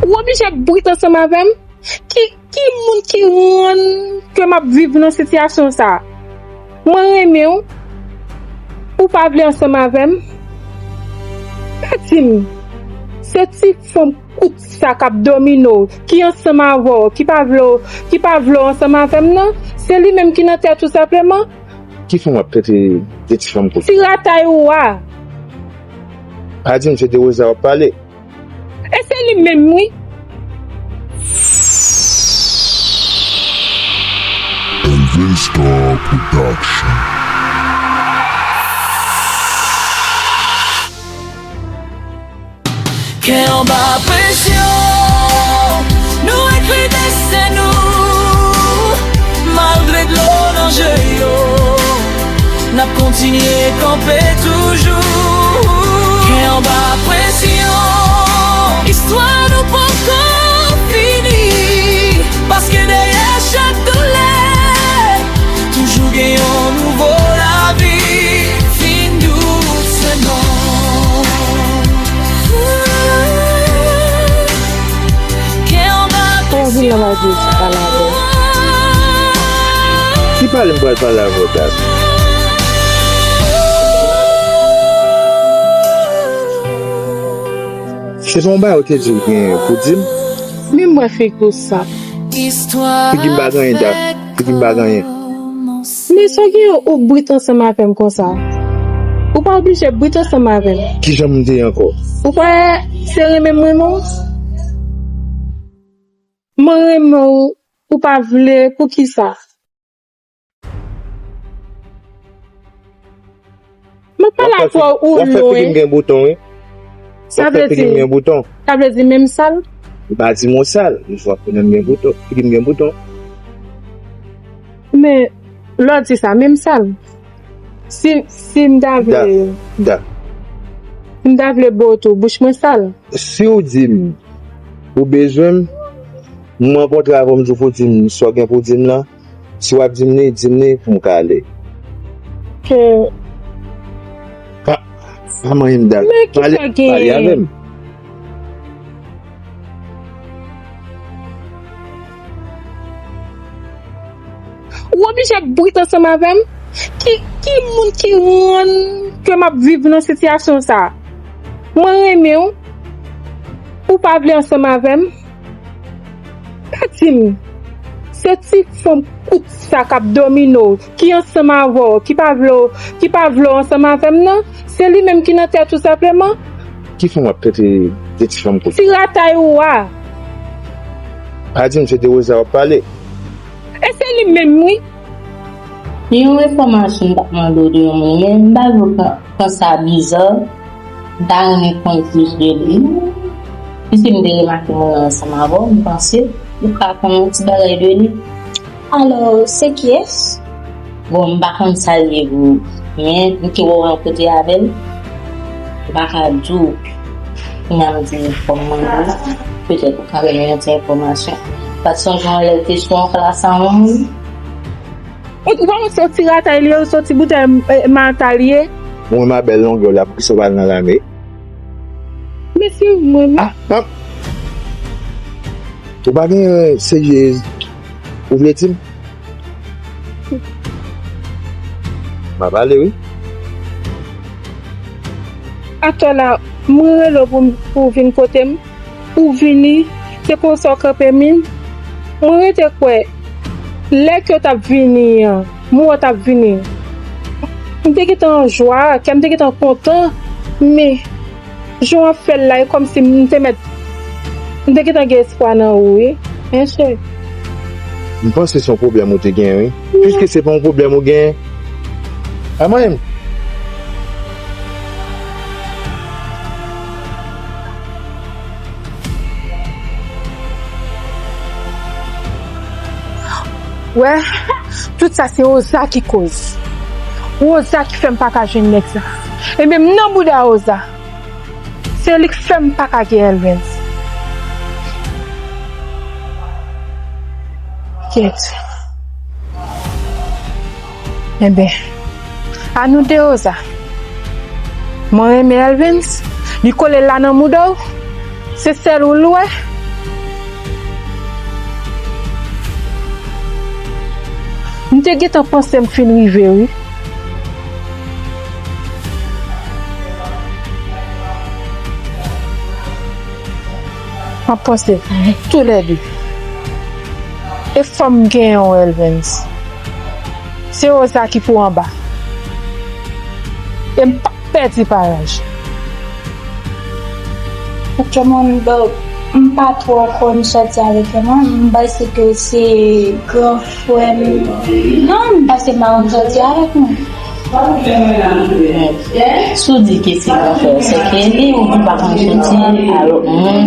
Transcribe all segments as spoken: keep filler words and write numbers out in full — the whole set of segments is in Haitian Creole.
Ou oblije brit ansanm avè m? Ki, ki moun ki rann ke m ap viv nan sitiyasyon sa? Mwen renmen w, ou pa vle ansanm avè m? Pa di m, se ti fanm kout sa k ap domine w, ki ansanm avè w, ki pa vle w, ki pa vle w ansanm avè m nan, se li menm ki nan tèt ou senpleman? Ki fanm w ap trete de ti fanm kout? Ti ratay ou a. Pa di m se de Rosa w ap pale. E se li menm wi. Elvin Star Production. Kè anba presyon, nou ekri desten nou. Malgre dlo nan je yo, n ap kontinye kanpe toujou. Kè anba presyon, istwa nou poko fini. Paske dèyè chak doulè, toujou gen yon nouvo lavi. Vin dousman. Kè anba presyon. Ou vin nan lajou, se pa lavè. Ki pale m pral pale avè w dat? Se pa yon bagay ou te di w gen pou di m? Men m wè figi w sal. Figi m pa gen anyen dat. Figi m pa gen anyen. Men sa w gen ou brit ansanm avè m konsa? Ou pa oblije brit ansanm avè m. Kijan m te ye ankò? Ou pa se renmen m renmen w? Mwen renmen w, ou pa vle, poukisa? Mwen pale avè w ou lwen. W ap fè figi m gen bouton, wi. W ap fè figi m gen bouton. Sa vle di, sa vle di menm sal? M pa di m ou sal, m di w ap fè m gen bouton, figi m gen bouton. Men, lè w di sa, menm sal. Si, si m ta vle, da, da. Si m ta vle bo tou, bouch mwen sal. Si w di m ou bezwen m, m rankontre avè w, m di w pou w di m sa w gen pou w di m lan. Si w ap di m li, di m li pou m ka ale. Ke pa, pa manyen m dat. Men ki sa gen? Pale, pale avè m. Ou oblije brit ansanm avè m? Ki, ki moun ki rann ke m ap viv nan sitiyasyon sa? Mwen renmen w, ou pa vle ansanm avè m? Pa di m, se ti fanm kout sa k ap domine w, ki ansanm avè w, ki pa vle w, ki pa vle w ansanm avè m nan, se li menm ki nan tèt ou senpleman? Ki fanm w ap trete de ti fanm kout? Ti ratay ou a. Pa di m se de Rosa w ap pale. E se li menm wi. Yon enfòmasyon m t ap mande w de yon moun, men m pa vle w pran, pran sa biza. M ta renmen konn plis de li. Piske m te remake moun nan ansanm avè w, m panse ou ka konn yon ti bagay de li. Alò, se kiyès? Bon, m pa konn sa l ye vre, men m te wè w rankontre avè l. M pa ka di w. Kounya m di fò m mande w, petèt ou ka ban mwen yon ti enfòmasyon. Pa t sonje yon lè l te sou yon klas anvan m. Ou, ou pa wè se yon ti ratay li ye, se yon ti boutèy, eh, mata li ye? Mwen, ma bèl longè w la, poukisa w pa al nan lame? Mesye, mwen menm. Ah, ah. Ou pa gen, eh, serye, ou vle di m? M ap ale, wi. Atò la, mwen rele w pou, pou w vin kote m. Ou vini, se konsa w kanpe m. Mwen rete kwè, lè ke w t ap vini an, m wè w t ap vini. M te gentan an jwa, kè m te gentan kontan, men jan w ap fè l la, e kòmsi m te mèt, m te gentan gen espwa nan ou, wi. Hein, cheri? M panse se yon pwoblèm ou te gen, wi. Piske se pa yon pwoblèm ou gen, a mwen menm. Wè, tout sa se Rosa ki koz. Rosa ki fè m pa ka jwenn nèg sa. Ebyen, m nan bouda Rosa. Se li k fè m pa ka gen Elvens. Kèt. Enben, a nou de Rosa. Mwen renmen Elvens, li kole la nan mouda w. Se sèl ou l wè. M te gentan panse m fin rive, wi. M ap panse toulède. E fò m genyen w, Elvens. Se Rosa ki pou anba. E m p ap pèdi paraj. Ok, mwen, bon, m pa twò konn sòti avèk yo, non. M panse ke se gran frè m. Non, m panse m pa konn sòti avèk nou. Si w di ke se gran frè w, se ke li ou ki pa konn sòti avèk moun,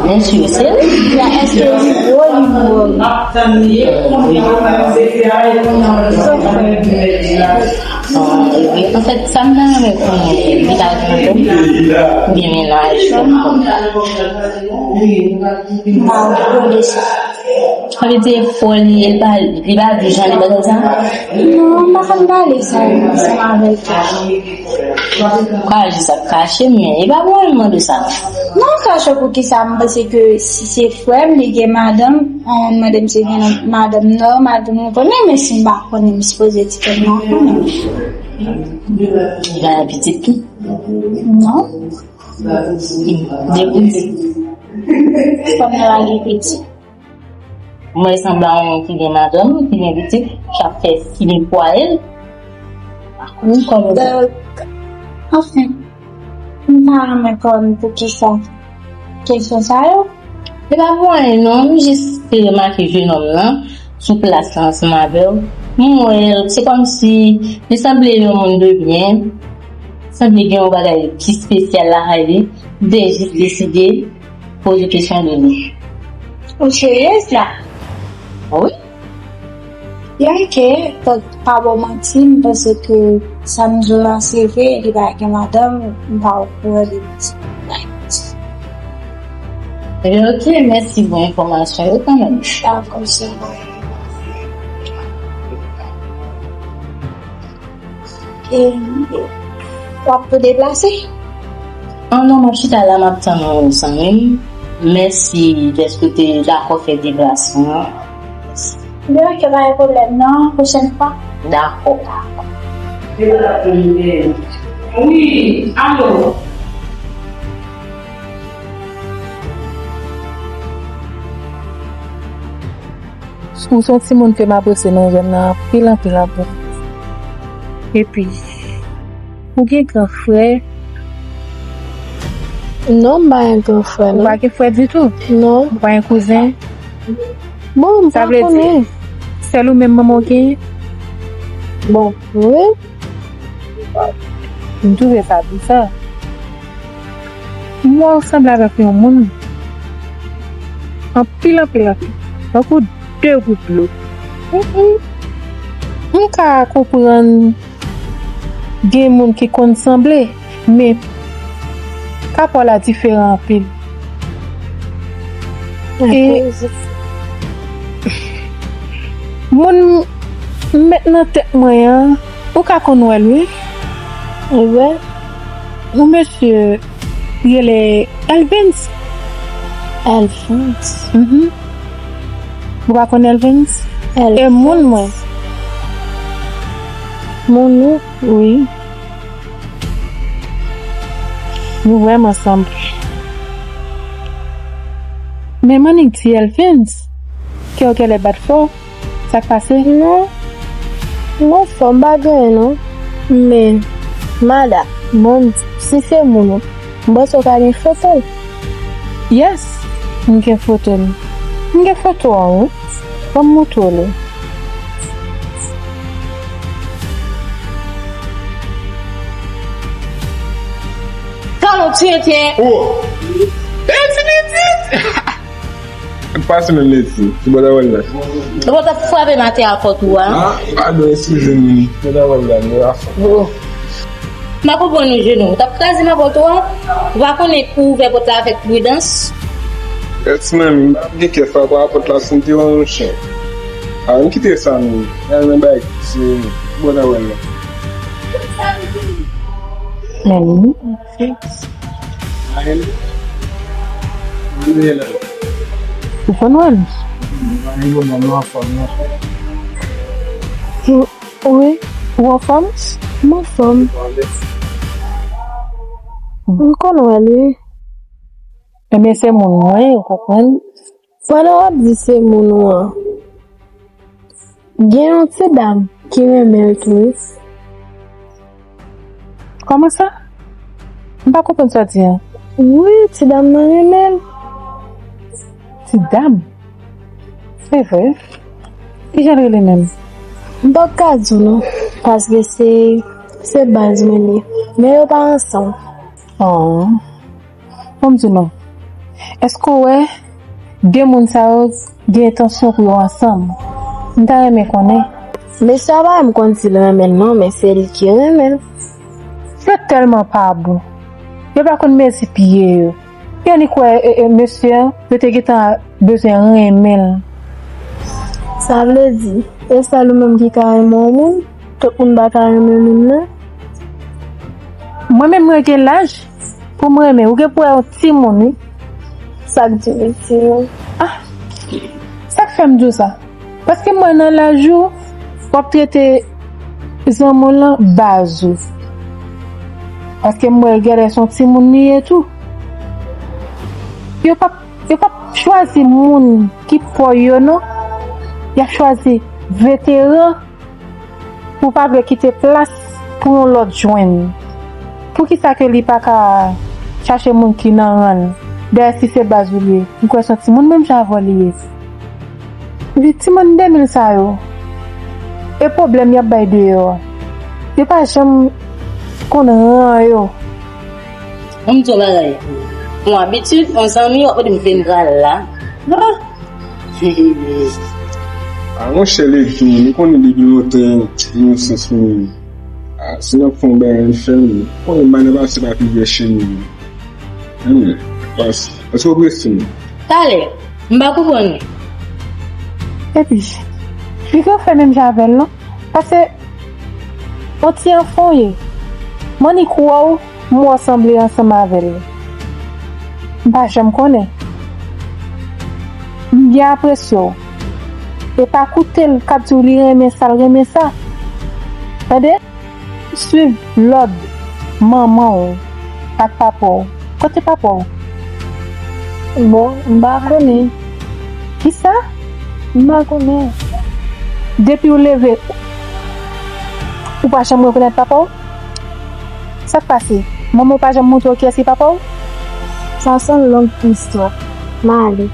byen si se li. Byen, èske li gwo, li gwo? Wi. Anfèt, sa m ta renmen konnen, li pa gen fanm oubyen mennaj? M pa okonn de sa. Sa vle di, e fò li ye, li pa, li pa di jan de bagay sa? Non, m pa konn pale sa ansanm avèk li. Ou ka jis ap kache, men e pa pou mande sa. Non, kache pou ki sa? M panse ke si se frè m, li gen madanm, an, mande m si gen madanm, non, madanm mwen konnen, men si m pa konnen, m sipoze di ke m pa konnen. Li pa gen pitit tou? Non. De pitit. Fanm nan pa gen pitit. Mwen sanble a yon moun ki gen madanm, ki gen pitit, k ap fè fini pwa l. Wi, kòm... Donk, anfen, m pa renmen konn poukisa kesyon sa yo. Se pa pou anyen non, m jis te remake jenòm nan sou plas la ansanm avè w. M wè l, se kòmsi li sanble yon moun de byen, sanble gen yon bagay ki espesyal lakay li, m te jis deside poze kesyon de li. Ou seryez la? Wi. Byenke, pa, pa ba w manti, m panse ke sa m di w la se vre, li pa gen madanm, m pa okouran de ti bagay. Ebyen, ok, mèsi pou enfòmasyon yo kanmenm. Dakò, se bon. E, w ap tou deplase? Ah non, m ap chita la, m ap tann ou, zanmi m. Mèsi dèske w te dakò fè deplasman an. Mèsi. Byen, ok, pa gen pwoblèm, non, pwochèn fwa. Dakò. Wi, alo. Ou se yon timoun ke m apresye nan zòn nan anpil, anpil, anpil. Epi, ou gen gran frè? Non, m pa gen gran frè, non. Ou pa gen frè ditou? Non. Ou pa gen kouzen? Bon, m pa konnen. Sa vle di, sèl ou menm manman w genyen? Bon, wi. M twouve sa biza. M wè w sanble avèk yon moun anpil, anpil, anpil. Tankou de gout dlo. Mm, mm. M ka konprann gen moun ki konn sanble, men rapò la diferan anpil. E moun m met nan tèt mwen an, ou ka konn wè l, wi. Ou wè? Yon mesye rele Elvens. Elvens? Mhm. Ou pa konn Elvens? Elvens. E moun mwen. Moun ou? Wi. Nou vrèman sanble. Men m annik di Elvens, kè w genlè bat fò. Sa k pase? Non. Mwen fò m pa gen anyen non. Men, Mada, bon, si se moun ou, m panse w ka gen foto l. Yes, m gen foto l. M gen foto a wi. Ban m montre w li. Talon tenten. Oh! E ti pitit! Pase menm leti, sou bò dwèt la. Ou pa t ap frape m atè a pòt ou a? Ah, padon, eskize m, sou bò dwèt la, nou la fò. Oh. M pa konprann ou, jenou. Ou t ap kraze m a pòt ou a? Ou pa konnen pou w ouvè pòt la avèk pridans? Yes, man, m pa gen kè frape a pòt la, si m te yon chen. Ah, ann kite sa, non. Gade yon bagay ki serye, sou bò dwèt la. Men, Ou konn wè l? Ou anfòm, non? Wi, ou anfòm? M anfòm. M konn wè l, wi. Ebyen, se moun mwen, ou konprann? Pandan w ap di se moun ou an, gen yon ti dam ki renmen l tou, wi. Kòman sa? M pa konprann sa w di a. Wi, ti dam nan renmen l. Ti dam? Se vre? Kijan l rele menm? M p ap ka di w non, paske se, se baz mwen li. Men yo pa ansanm. Oh. Bon, m di w non. Èske w wè de moun sa yo gen entansyon pou yo ansanm? M ta renmen konnen. Mesye a pa menm konn si l renmen l non, men se li ki renmen l. Yo tèlman pa bon. Yo pa konn mezi pye yo. Yo ni kwè, e, e, mesye an, yo te gentan bezwen renmen l. Sa vle di, e sèl ou menm ki ka renmen yon moun? Tout moun pa ka renmen moun nan. Mwen menm mwen gen laj pou mwen renmen. Ou gen pou wè yon timoun, wi. Sa k di w timoun? Ah, sa k fè m di w sa? Paske mwen nan laj ou, w ap trete zanmi w lan baz ou. Paske m wè l genlè se yon timoun li ye tou. Yo p ap, yo p ap chwazi moun ki pò yo non. Y ap chwazi veteran pou pa vle kite plas pou yon lòt jwenn. Poukisa ke li pa ka chache moun ki nan ran l? Dayè si se baz ou li ye, m kwè se yon timoun menm jan avè w li ye. Li timoun de mil sa yo, e pwoblèm y ap bay deyò a. Yo pa janm konn ran yo. Ann m di yon bagay. Yon abitid, yon zanmi, w ap mande m vin pral la. Ah! Ah, monchè, Ledi, nou konnen depi lontan, nou yon sens moun. Ah, si n ap fè yon bagay, n fè l. Konnen bagay nan pase pa pi byen che nou. Anyen, pas, èske w prese m? Talè, m pa konprann ou. Epi, li gen fè menm jan avè l, non? Paske, yon ti anfan w ye. M annik wè w, m wè w sanble ansanm avè l. M pa janm konnen. M byen apresye w. E pa koute l k ap di w li renmen sa, l renmen sa. Tande? Swiv lòd manman w ak papa w. Kote papa w? Bon, m pa konnen. Kisa? M pa konnen. Depi w leve, ou pa janm rekonèt papa w? Sa k pase? Manman w pa janm montre w kiyès ki papa w? Sa se yon long istwa. M ale.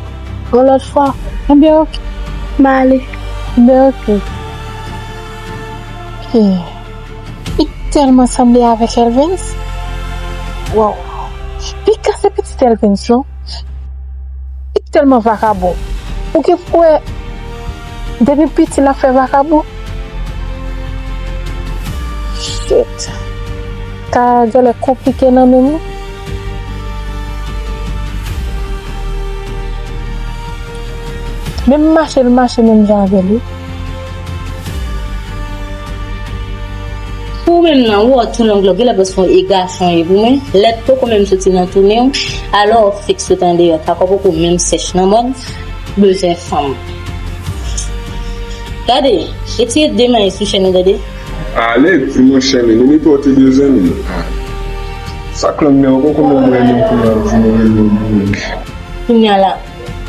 Yon lòt fwa. Ebyen, oke. M ale. Ebyen, oke. Li tèlman sanble avèk Elvens. Waw. Li ka se pitit Elvens, non. Li tèlman vakabon. Ou gen pou wè, depi piti l ap fè vakabon. Shit. Ka genlè konplike nan men m, wi. Menm mache, l mache menm jan avè l, wi. Pou ou menm nan, ou wè w tou long la, genlè paske w e gason ye pou mwen. Lèt poko menm soti nan tounen w, alò w fiks sot andeyò, tako poko menm sèch nan mòn, bezwen fanm. Gade, retire de men sou chèn nan, gade. Ale, di monchè, men, li mete w te bezwen m. Sa k lòm men, ou poko menm wè menm kounya, di mwen menm. Kounya la,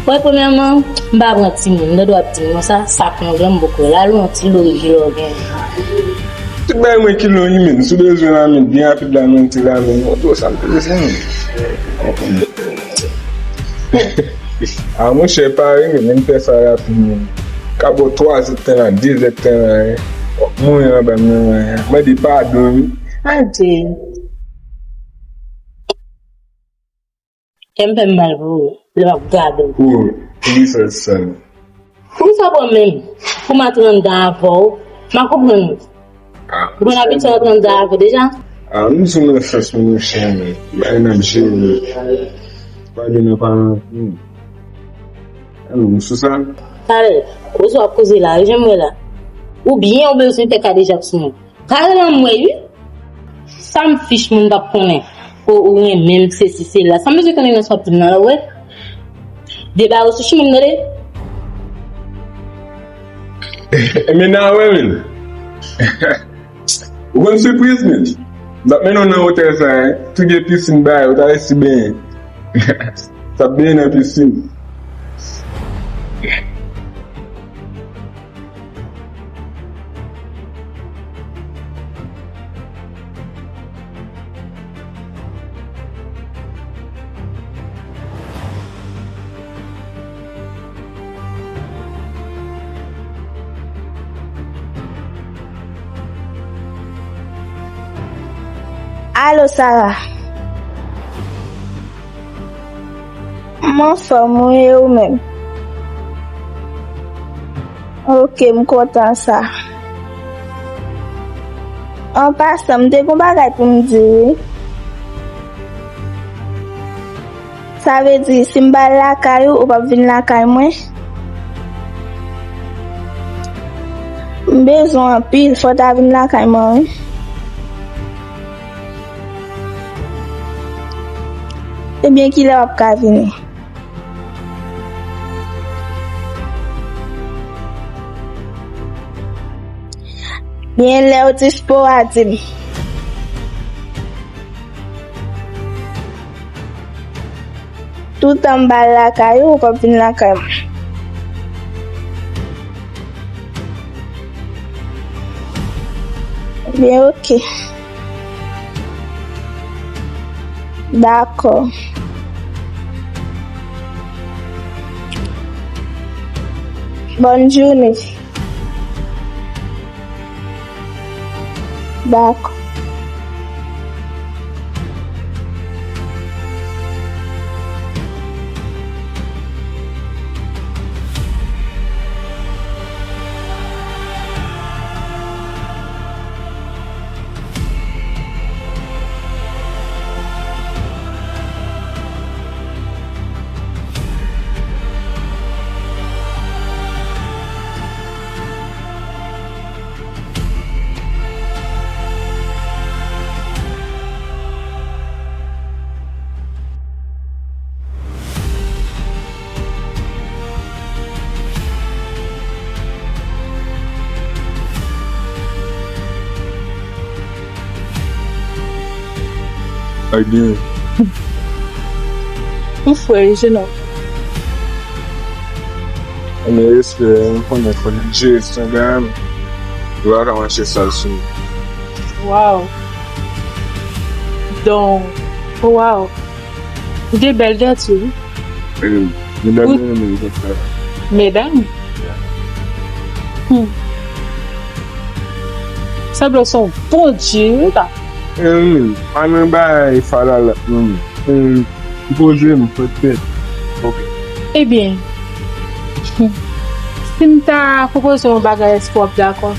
wè, premyèman, m pa pran timoun, m tande w ap di m konsa, sa k lòm, m poko wè l, al yon ti lori ki lè w gen. Tout bagay mwen ki lori, men, si w bezwen la, men, byen rapid la, men, ti la, men, mwen di w sa m te bezwen, men. A, monchè, pare, men, men fè sa rapid, men. Ka ba w twa zèdtan la, de zèdtan la, wi. W ap mouri anba m nan, wi. Mande padon, wi. Adye. Kè m fè m mal pou ou, lè m ap gade w. Pou, pou kisa sa? Poukisa w pran men m pou m antre anndan avè w? M pa konprann ou. Ah, ou konn abitye antre anndan avè w deja? Ah, nou sou nan sans, mon chè, men. Bagay n ap jere. Pale nan paran. Hmm. Ah, nou sou sa. Talè, koze w ap koze la, wi, jan m wè la. Oubyen ou bezwen fè kadejak sou mwen. Pale nan mwen, wi. Sa m fich moun p ap konnen. Ou, ou renmen m, sesi, sela. Sa m bezwen konnen nan sa w ap di m nan la, ou wè? Debare w sou chimen m, tande? Men nan wè, men. Ou konn sipriz, men? M t ap mennen w nan otèl sa, hein. Tou gen pisin, bagay, ou ta resi benyen. T ap benyen nan pisin. Alo, Sara. M anfòm, wi, e ou menm? Ok, m kontan sa. An pasan, m te gon bagay pou m di w, wi. Sa vle di, si m ba l lakay ou, ou p ap vin lakay mwen? M bezwen w anpil, fò w ta vin lakay mwen, wi. Ebyen, kilè w ap ka vini? Byen, lè w dispo a, di m. Toutan m ba l lakay ou, ou p ap vin lakay mwen. Byen, ok. Dakò. Bòn jounen. Dakò. Ebyen. M fre, jenòm. Ebyen, respè, m konnen fò n jere estanda a, men yo pa ka mache sal sou nou. Waw. Donk, waw. Ou gen bèl danti, wi. Wi, medam yo renmen l konsa. Medam? Hmm. Sanble w se yon bondye, wi, ta. Wi, pa nan bagay falala, non. Hmm. M poze m, fò tèt. Ok. Ebyen, hmm, si m ta pwopoze w yon bagay, èske w ap dakò?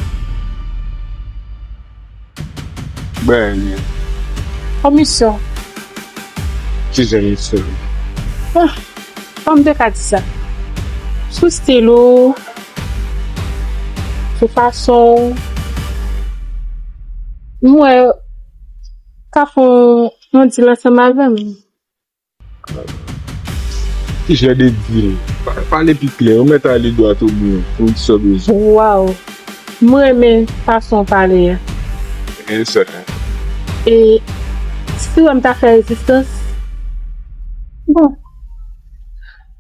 Byen. Komisyon. Ki jan misyon? Ah, kòman m te ka di sa? Sou stil ou, sou fason ou, m wè w ka fè yon, yon dil ansanm avè m. Ki jan de dil? Pa-, pale pi klè, ou mèt ale dwat o bi pou m di sa w bezwen. Waw! M renmen fason w pale a. E sa. E si w wè m ta fè rezistans? Bon.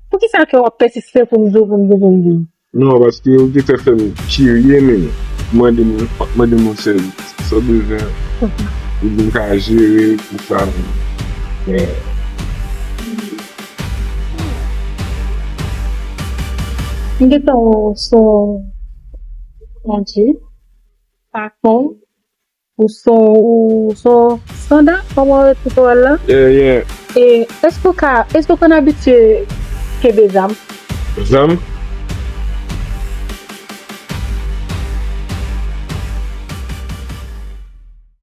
Poukisa ke w ap pèsiste pou m di w, pou m di w, pou m di w? Non, paske ou te fè fè m kirye, men mande m, mande m yon sèvis. Sa w bezwen, ou di m ka jere pou sa. M gentan wè w se yon, Bondye, pa fon. Ou son, ou son sanda, kòman yo te wè l la? Yeah, yeah. E èske w ka, èske w konn abitye kenbe zam? Zam?